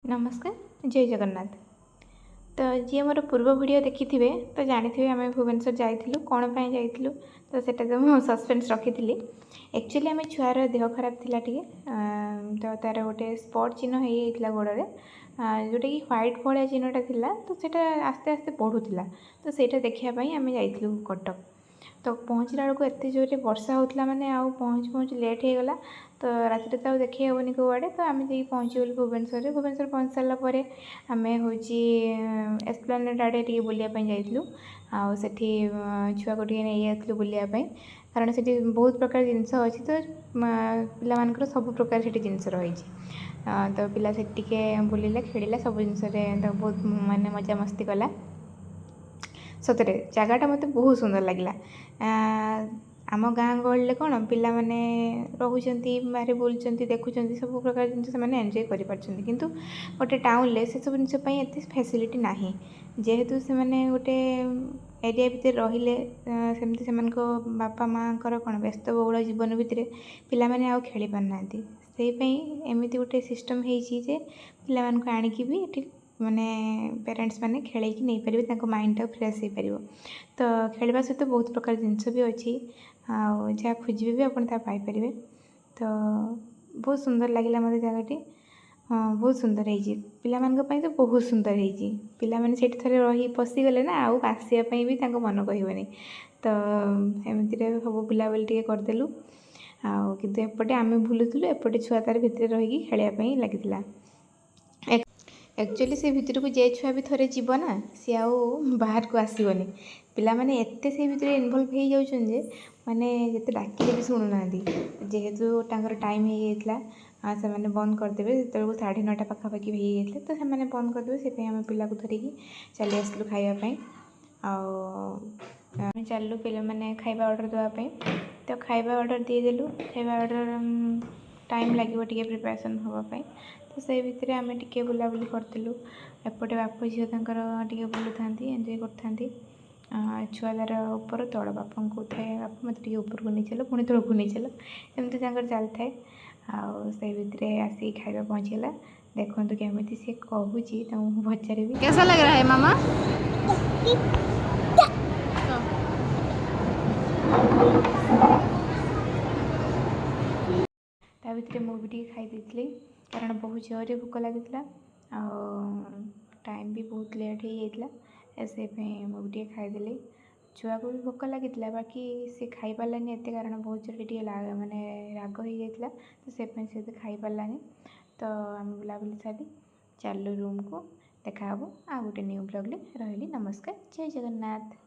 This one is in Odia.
ନମସ୍କାର, ଜୟ ଜଗନ୍ନାଥ। ତ ଯିଏ ମୋର ପୂର୍ବ ଭିଡ଼ିଓ ଦେଖିଥିବେ ତ ଜାଣିଥିବେ ଆମେ ଭୁବନେଶ୍ୱର ଯାଇଥିଲୁ, କ'ଣ ପାଇଁ ଯାଇଥିଲୁ। ତ ସେଇଟା ତ ମୁଁ ସସ୍ପେନ୍ସ ରଖିଥିଲି। ଆକ୍ଚୁଆଲି ଆମେ ଛୁଆର ଦେହ ଖରାପ ଥିଲା ଟିକେ, ତ ତା'ର ଗୋଟେ ସ୍ପଟ୍ ଚିହ୍ନ ହେଇଯାଇଥିଲା ଗୋଡ଼ରେ, ଯେଉଁଟାକି ହ୍ୱାଇଟ୍ ଭଳିଆ ଚିହ୍ନଟା ଥିଲା। ତ ସେଇଟା ଆସ୍ତେ ଆସ୍ତେ ବଢ଼ୁଥିଲା। ତ ସେଇଟା ଦେଖିବା ପାଇଁ ଆମେ ଯାଇଥିଲୁ କଟକ। ତ ପହଞ୍ଚିଲା ବେଳକୁ ଏତେ ଜୋରରେ ବର୍ଷା ହେଉଥିଲା, ମାନେ ଆଉ ପହଞ୍ଚୁ ପହଞ୍ଚୁ ଲେଟ୍ ହେଇଗଲା। ତ ରାତିରେ ତ ଆଉ ଦେଖେଇ ହେବନି କେଉଁଆଡ଼େ। ତ ଆମେ ଯାଇକି ପହଞ୍ଚିଗଲୁ ଭୁବନେଶ୍ୱରରେ। ଭୁବନେଶ୍ୱର ପହଞ୍ଚି ସାରିଲା ପରେ ଆମେ ହେଉଛି ଏସ୍ପ୍ଲାନେଡ଼୍ ଆଡ଼େ ଟିକେ ବୁଲିବା ପାଇଁ ଯାଇଥିଲୁ। ଆଉ ସେଠି ଛୁଆକୁ ଟିକେ ନେଇଯାଇଥିଲୁ ବୁଲିବା ପାଇଁ, କାରଣ ସେଠି ବହୁତ ପ୍ରକାର ଜିନିଷ ଅଛି। ତ ପିଲାମାନଙ୍କର ସବୁ ପ୍ରକାର ସେଠି ଜିନିଷ ରହିଛି। ତ ପିଲା ସେଠି ଟିକେ ବୁଲିଲା, ଖେଳିଲା, ସବୁ ଜିନିଷରେ ତ ବହୁତ ମାନେ ମଜାମସ୍ତି କଲା। ସତରେ ଜାଗାଟା ମୋତେ ବହୁତ ସୁନ୍ଦର ଲାଗିଲା। ଆମ ଗାଁ ଗହଳିରେ କ'ଣ ପିଲାମାନେ ରହୁଛନ୍ତି, ବାହାରେ ବୁଲୁଛନ୍ତି, ଦେଖୁଛନ୍ତି, ସବୁ ପ୍ରକାର ଜିନିଷ ସେମାନେ ଏନ୍ଜୟ କରିପାରୁଛନ୍ତି। କିନ୍ତୁ ଗୋଟେ ଟାଉନରେ ସେସବୁ ଜିନିଷ ପାଇଁ ଏତେ ଫ୍ୟାସିଲିଟି ନାହିଁ। ଯେହେତୁ ସେମାନେ ଗୋଟେ ଏରିଆ ଭିତରେ ରହିଲେ, ସେମିତି ସେମାନଙ୍କ ବାପା ମାଆଙ୍କର କ'ଣ ବ୍ୟସ୍ତବହୁଳ ଜୀବନ ଭିତରେ ପିଲାମାନେ ଆଉ ଖେଳି ପାରୁନାହାନ୍ତି। ସେଇ ପାଇଁ ଏମିତି ଗୋଟେ ସିଷ୍ଟମ୍ ହେଇଛି ଯେ ପିଲାମାନଙ୍କୁ ଆଣିକି ବି ଏଠି ମାନେ ପ୍ୟାରେଣ୍ଟସ୍ ମାନେ ଖେଳେଇକି ନେଇପାରିବେ, ତାଙ୍କ ମାଇଣ୍ଡଟା ଫ୍ରେଶ୍ ହେଇପାରିବ। ତ ଖେଳିବା ସହିତ ବହୁତ ପ୍ରକାର ଜିନିଷ ବି ଅଛି, ଆଉ ଯାହା ଖୋଜିବେ ବି ଆପଣ ତାହା ପାଇପାରିବେ। ତ ବହୁତ ସୁନ୍ଦର ଲାଗିଲା ମୋତେ ଜାଗାଟି। ହଁ, ବହୁତ ସୁନ୍ଦର ହେଇଛି। ପିଲାମାନଙ୍କ ପାଇଁ ତ ବହୁତ ସୁନ୍ଦର ହେଇଛି। ପିଲାମାନେ ସେଇଠି ଥରେ ରହି ପଶିଗଲେ ନା, ଆଉ ଆସିବା ପାଇଁ ବି ତାଙ୍କ ମନ କହିବନି। ତ ଏମିତିରେ ସବୁ ବୁଲାବୁଲି ଟିକେ କରିଦେଲୁ। ଆଉ କିନ୍ତୁ ଏପଟେ ଆମେ ବୁଲୁଥିଲୁ, ଏପଟେ ଛୁଆ ତାର ଭିତରେ ରହିକି ଖେଳିବା ପାଇଁ ଲାଗିଥିଲା। ଆକ୍ଚୁଆଲି ସେ ଭିତରକୁ ଯେ ଛୁଆ ବି ଥରେ ଯିବ ନା, ସିଏ ଆଉ ବାହାରକୁ ଆସିବନି। ପିଲାମାନେ ଏତେ ସେଇ ଭିତରେ ଇନଭଲ୍ଭ ହେଇଯାଉଛନ୍ତି ଯେ ମାନେ ଯେତେ ଡାକିଲେ ବି ଶୁଣୁନାହାନ୍ତି। ଯେହେତୁ ତାଙ୍କର ଟାଇମ୍ ହେଇଯାଇଥିଲା, ସେମାନେ ବନ୍ଦ କରିଦେବେ। ସେତେବେଳକୁ 9:30 ପାଖାପାଖି ହେଇଯାଇଥିଲା, ତ ସେମାନେ ବନ୍ଦ କରିଦେବେ। ସେଥିପାଇଁ ଆମେ ପିଲାକୁ ଧରିକି ଚାଲି ଆସିଲୁ ଖାଇବା ପାଇଁ। ଆଉ ଆମେ ଚାଲିଲୁ ପିଲାମାନେ ଖାଇବା ଅର୍ଡ଼ର ଦେବା ପାଇଁ। ତ ଖାଇବା ଅର୍ଡ଼ର ଦେଇଦେଲୁ। ଖାଇବା ଅର୍ଡ଼ର ଟାଇମ୍ ଲାଗିବ ଟିକେ ପ୍ରିପାରେସନ୍ ହେବା ପାଇଁ। ତ ସେଇ ଭିତରେ ଆମେ ଟିକେ ବୁଲାବୁଲି କରିଥିଲୁ। ଏପଟେ ବାପ ଝିଅ ତାଙ୍କର ଟିକେ ବୁଲୁଥାନ୍ତି, ଏନ୍ଜୟ କରିଥାନ୍ତି। ଛୁଆ ତାର ଉପର ତଳ ବାପାଙ୍କୁ କହୁଥାଏ, "ବାପା, ମୋତେ ଟିକେ ଉପରକୁ ନେଇ ଚାଲ, ପୁଣି ତଳକୁ ନେଇ ଚାଲ।" ଏମିତି ତାଙ୍କର ଚାଲିଥାଏ। ଆଉ ସେଇ ଭିତରେ ଆସିକି ଖାଇବା ପହଞ୍ଚିଗଲା। ଦେଖନ୍ତୁ କେମିତି ସିଏ କହୁଛି, ତାଙ୍କୁ ମୁଁ ପଚାରିବି। कैसा लग रहा है मामा? तो ତା ଭିତରେ ମୁଁ ବି ଟିକେ ଖାଇ ଦେଇଥିଲି, କାରଣ ବହୁତ ଜୋରରେ ଭୋକ ଲାଗିଥିଲା ଆଉ ଟାଇମ୍ ବି ବହୁତ ଲେଟ୍ ହେଇଯାଇଥିଲା। ସେଇପାଇଁ ମୁଁ ବି ଟିକେ ଖାଇଦେଲି। ଛୁଆକୁ ବି ଭୋକ ଲାଗିଥିଲା, ବାକି ସେ ଖାଇପାରିଲାନି ଏତେ, କାରଣ ବହୁତ ଜୋରରେ ଟିକେ ମାନେ ରାଗ ହେଇଯାଇଥିଲା। ତ ସେଥିପାଇଁ ସେ ଏତେ ଖାଇପାରିଲାନି। ତ ଆମେ ବୁଲାବୁଲି ସାରି ଚାଲିଲୁ ରୁମ୍କୁ। ଦେଖାହେବ ଆଉ ଗୋଟେ ନ୍ୟୁ ବ୍ଲଗ୍ରେ। ରହିଲି, ନମସ୍କାର, ଜୟ ଜଗନ୍ନାଥ।